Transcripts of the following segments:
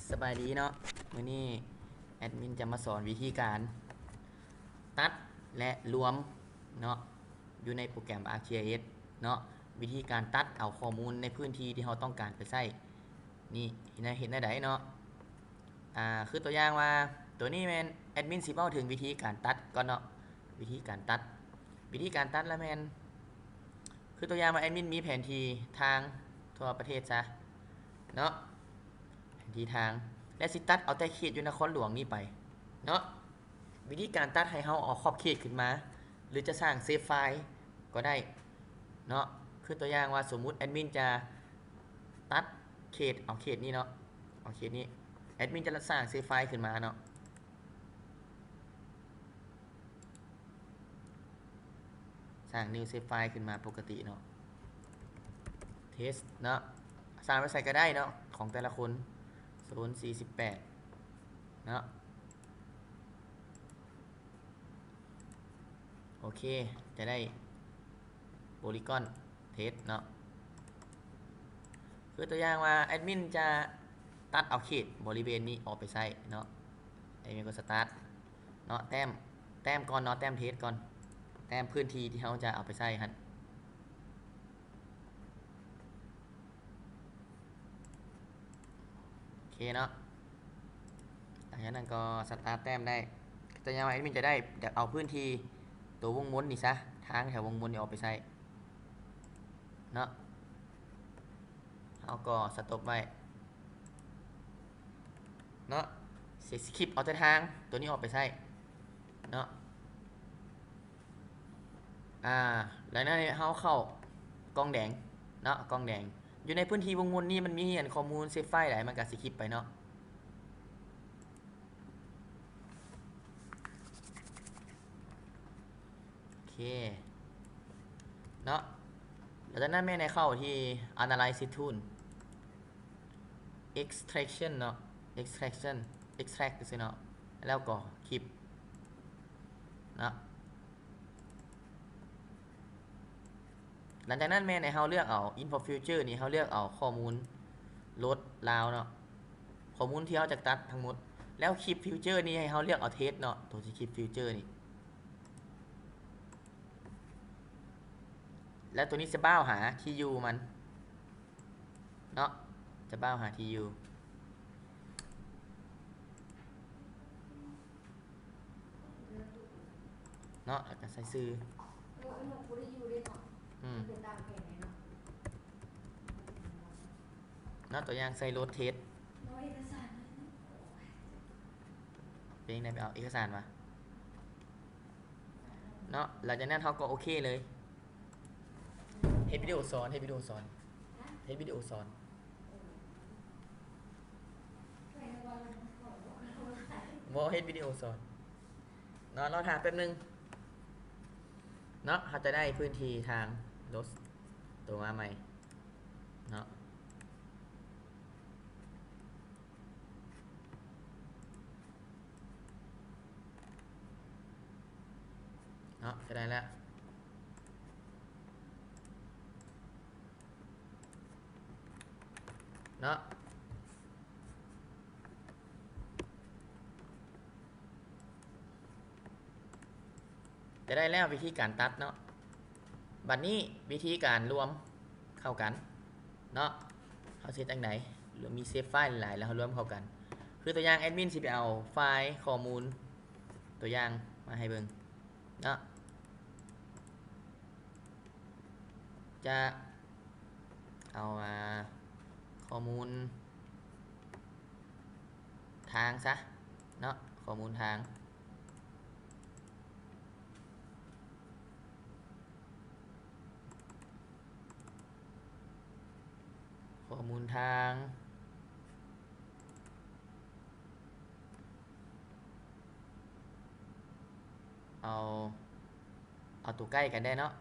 ສະບາຍດີເນາະ, ມື້ນີ້ແອດມິນຈະມາສອນວິທີການຕັດ ແລະ ລວມເນາະ ຢູ່ໃນໂປຣແກຣມ ArcGIS ເນາະ, ວິທີການຕັດເອົາຂໍ້ມູນໃນພື້ນທີ່ທີ່ເຮົາຕ້ອງການໄປໃຊ້ນີ້ ເຮັດແນວໃດເນາະ. ອາ ຄືຕົວຢ່າງວ່າ ຕົວນີ້ແມ່ນແອດມິນຊິເວົ້າເຖິງວິທີການຕັດກ່ອນເນາະ, ວິທີການຕັດ ວິທີການຕັດລະແມ່ນ ຄືຕົວຢ່າງວ່າແອດມິນມີແຜນທີ່ທາງທົ່ວປະເທດຊະເນາະ, ແຜນທີ່ທາງ ແລະ ຊິຕັດເອົາແຕ່ເຂດຢູ່ນະຄອນຫຼວງນີ້ໄປເນາະ. ວິທີການຕັດໃຫ້ເຮົາເອົາຂອບເຂດຂຶ້ນມາ ຫຼືຈະສ້າງເຊບໄຟລ໌ກໍໄດ້ເນາະ. ຄືຕົວຢ່າງວ່າສົມມຸດແອດມິນຈະຕັດເຂດ ເອົາເຂດນີ້ເນາະ, ເອົາເຂດນີ້ ແອດມິນຈະສ້າງເຊບໄຟລ໌ຂຶ້ນມາເນາະ. ສ້າງ new save file ຂຶ້ນມາປົກກະຕິເນາະ, test ເນາະ, ສ້າງໄວ້ໃສກໍໄດ້ເນາະ ຂອງແຕ່ລະຄົນ, ໂຊນສີ່ສິບແປດເນາະ. ໂອເຄ ຈະໄດ້ Polygon test ເນາະ. ຄືຕົວຢ່າງວ່າແອດມິນຈະຕັດເອົາເຂດບໍລິເວນນີ້ອອກໄປໃຊ້ເນາະ, ແອດມິນກໍ start ເນາະ, ແຕ້ມ ແຕ້ມກ່ອນເນາະ, ແຕ້ມ test ກ່ອນ, ແຕ້ມພື້ນທີ່ທີ່ເຮົາຈະເອົາໄປໃຊ້ຫັ້ນ. ໂອເຄເນາະ, ຫຼັງຈາກນັ້ນກໍ start ແຕ້ມໄດ້. ຕົວຢ່າງວ່າແອດມິນຈະໄດ້ ຢາກເອົາພື້ນທີ່ຕົວວົງມົນນີ້ຊະ, ທາງແຖວວົງມົນນີ້ອອກໄປໃຊ້ເນາະ. ເຮົາກໍ stop ໄວ້ເນາະ, ຊິ skip ເອົາແຕ່ທາງຕົວນີ້ອອກໄປໃຊ້ເນາະ. ອາ ແລ້ວໃນເຮົາເຂົ້າກ່ອງແດງເນາະ, ກ່ອງແດງ ຢູ່ໃນພື້ນທີ່ວົງມົນນີ້ ມັນມີອັນຂໍ້ມູນ save file ໃດ ມັນກໍຊິ skip ໄປເນາະ. ໂອເຄເນາະ, ແລ້ວຈາກນັ້ນແມ່ນໃຫ້ເຂົ້າທີ່ Analysis Tool, Extraction ເນາະ, Extraction, Extract ຊື່ເນາະ, ແລ້ວກໍ Clip ເນາະ. ຫຼັງຈາກນັ້ນແມ່ນໃຫ້ເຮົາເລືອກເອົາ Import Future ນີ້ ເຮົາເລືອກເອົາຂໍ້ມູນ Load ລາວເນາະ, ຂໍ້ມູນທີ່ເຮົາຈະຕັດທັງໝົດ. ແລ້ວ Clip Future ນີ້ໃຫ້ເຮົາເລືອກເອົາ Test ເນາະ, ຕົວທີ່ Clip Future ນີ້. ແລ້ວຕົວນີ້ຈະບ່າວຫາທີ່ຢູ່ມັນເນາະ, ຈະບ່າວຫາທີ່ຢູ່ເນາະ, ແລ້ວກໍໃສ່ຊື່. ອືມ ເນາະ, ຕົວຢ່າງໃສ່ Load Test ເປັນຈັ່ງໃດ? ໄປເອົາເອກະສານມາເນາະ. ຫຼັງຈາກນັ້ນເຮົາກໍໂອເຄເລີຍ. ເຮັດວິດີໂອສອນ, ເຮັດວິດີໂອສອນ, ເຮັດວິດີໂອສອນ. ບໍ່, ເຮັດວິດີໂອສອນເນາະ, ລໍຖ້າແປັບໜຶ່ງເນາະ. ເຮົາຈະໄດ້ພື້ນທີ່ທາງ Load ຕົວມາໃໝ່ເນາະ. ເນາະ, ຈະໄດ້ແລ້ວເນາະ. ຈະໄດ້ແລ້ວວິທີການຕັດເນາະ. ບັດນີ້ວິທີການລວມເຂົ້າກັນເນາະ, ເຮົາຊິເຮັດຈັ່ງໃດ? ມີ save file ຫຼາຍໆ ແລ້ວເຮົາລວມເຂົ້າກັນ. ຄືຕົວຢ່າງ ແອດມິນຊິໄປເອົາໄຟລ໌ຂໍ້ມູນຕົວຢ່າງມາໃຫ້ເບິ່ງເນາະ, ຈະເອົາ ອາ ຂໍ້ມູນ ທາງຊະເນາະ, ຂໍ້ມູນທາງ, ຂໍ້ມູນທາງ, ເອົາ ເອົາຕົວໃກ້ກັນໄດ້ເນາະ,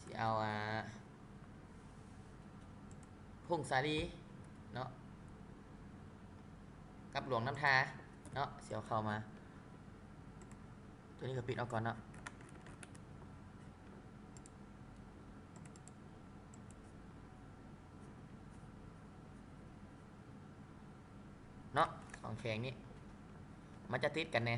ຊິເອົາ ອາ ຜົ້ງສາລີເນາະ ກັບຫຼວງນ້ຳທາເນາະ, ຊິເອົາເຂົ້າມາ. ຕົວນີ້ກໍປິດອອກກ່ອນເນາະ. ເນາະ ສອງແຂງນີ້ ມັນຈະຕິດກັນແດ່.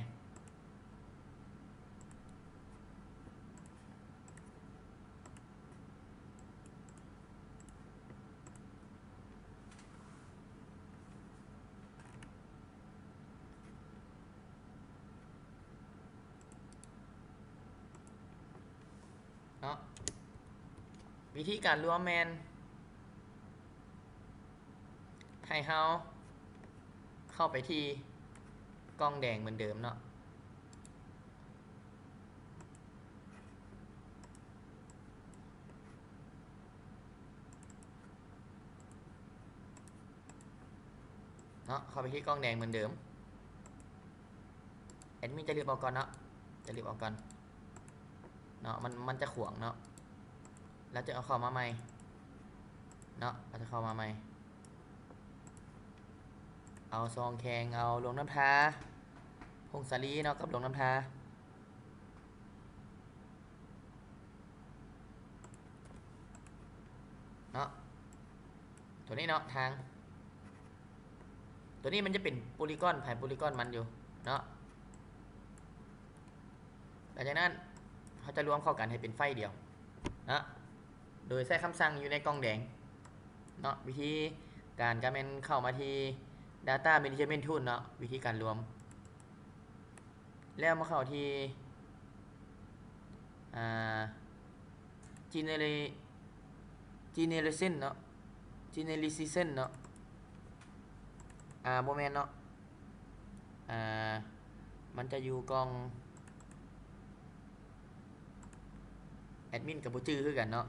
ເນາະ ວິທີການລວມແມ່ນ ໃຫ້ເຮົາເຂົ້າໄປທີ່ກ່ອງແດງເໝືອນເດີມເນາະ ເນາະ ເຂົ້າໄປທີ່ກ່ອງແດງເໝືອນເດີມ. ແອດມິນຈະລຶບອອກກ່ອນເນາະ ຈະລຶບອອກກ່ອນເນາະ ມັນ ມັນຈະຂວາງເນາະ ແລ້ວຈະເອົາເຂົ້າມາໃໝ່ເນາະ ເຮົາຈະເຂົ້າມາໃໝ່ ເອົາສອງແຂງ ເອົາຫຼວງນ້ຳທາ ພົງສາລີເນາະ ກັບຫຼວງນ້ຳທາ ເນາະ ຕົວນີ້ເນາະ ທາງ ຕົວນີ້ມັນຈະເປັນໂປລີກອນ ໃຜໂປລີກອນມັນຢູ່ເນາະ. ຫຼັງຈາກນັ້ນ ເຮົາຈະລວມເຂົ້າກັນໃຫ້ເປັນໄຟລ໌ດຽວເນາະ ໂດຍໃຊ້ຄຳສັ່ງຢູ່ໃນກ່ອງແດງເນາະ. ວິທີການກໍແມ່ນເຂົ້າມາທີ່ Data Management Tool ເນາະ ວິທີການລວມ ແລ້ວມາເຂົ້າທີ່ ອ່າ Genera- Generation ເນາະ Generalization ເນາະ ອ່າ ບໍ່ແມ່ນເນາະ ອ່າ ມັນຈະຢູ່ກ່ອງ ແອດມິນກໍບໍ່ຈື່ຄືກັນເນາະ.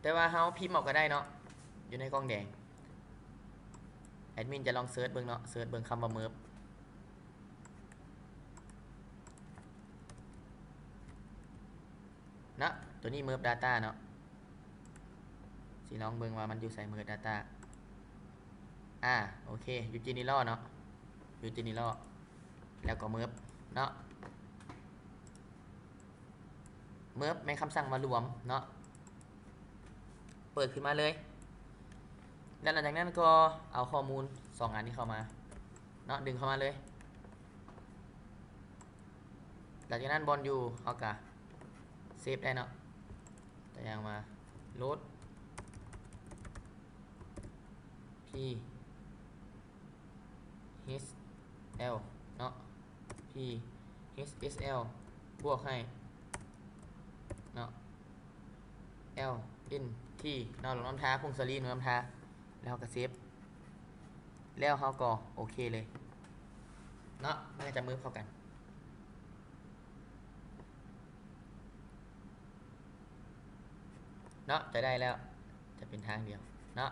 ແຕ່ວ່າເຮົາພິມເອົາກໍໄດ້ເນາະ ຢູ່ໃນກ່ອງແດງ. ແອດມິນຈະລອງເສີດເບິ່ງເນາະ ເສີດເບິ່ງຄຳວ່າ Merge ເນາະ ຕົວນີ້ Merge Data ເນາະ. ຊິລອງເບິ່ງວ່າມັນຢູ່ໃສ Merge Data. ອ່າ ໂອເຄ ຢູ່ General ເນາະ ຢູ່ General ແລ້ວກໍ Merge ເນາະ. Merge ແມ່ນຄຳສັ່ງວ່າລວມເນາະ ເປີດຂຶ້ນມາເລີຍ ແລ້ວຫຼັງຈາກນັ້ນກໍເອົາຂໍ້ມູນສອງອັນນີ້ເຂົ້າມາເນາະ ດຶງເຂົ້າມາເລີຍ. ຫຼັງຈາກນັ້ນບ່ອນຢູ່ເຮົາກະເຊບໄດ້ເນາະ ຕົວຢ່າງວ່າ load phsl ເນາະ phsl ບວກໃຫ້ເນາະ lnt ເນາະ ລົງນຳທາ ຜົງສາລີລົງນຳທາ ແລ້ວເຮົາກໍເຊບ ແລ້ວເຮົາກໍໂອເຄເລີຍເນາະ ມັນກໍຈະ merge ເຂົ້າກັນເນາະ ຈະໄດ້ແລ້ວ ຈະເປັນທາງດຽວເນາະ.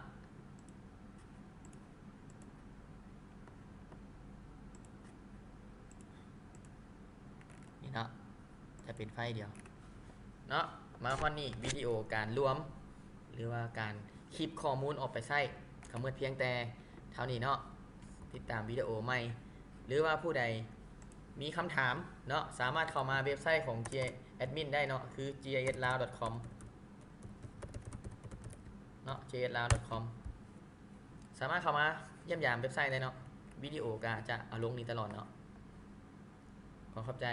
ນີ້ເນາະ ຈະເປັນໄຟລ໌ດຽວເນາະ. ມາຮອດນີ້ ວິດີໂອການລວມ ຫຼືວ່າການຄີບຂໍ້ມູນອອກໄປໃຊ້ ກໍໝົດພຽງແຕ່ເທົ່ານີ້ເນາະ. ຕິດຕາມວິດີໂອໃໝ່ ຫຼືວ່າຜູ້ໃດມີຄຳຖາມເນາະ ສາມາດເຂົ້າມາເວັບໄຊຂອງ Admin ໄດ້ເນາະ ຄື GISLao.com ເນາະ GISLao.com ສາມາດເຂົ້າມາຢ້ຽມຢາມເວັບໄຊໄດ້ເນາະ. ວິດີໂອກໍຈະເອົາລົງນີ້ຕະຫຼອດເນາະ. ຂໍຂອບໃຈ.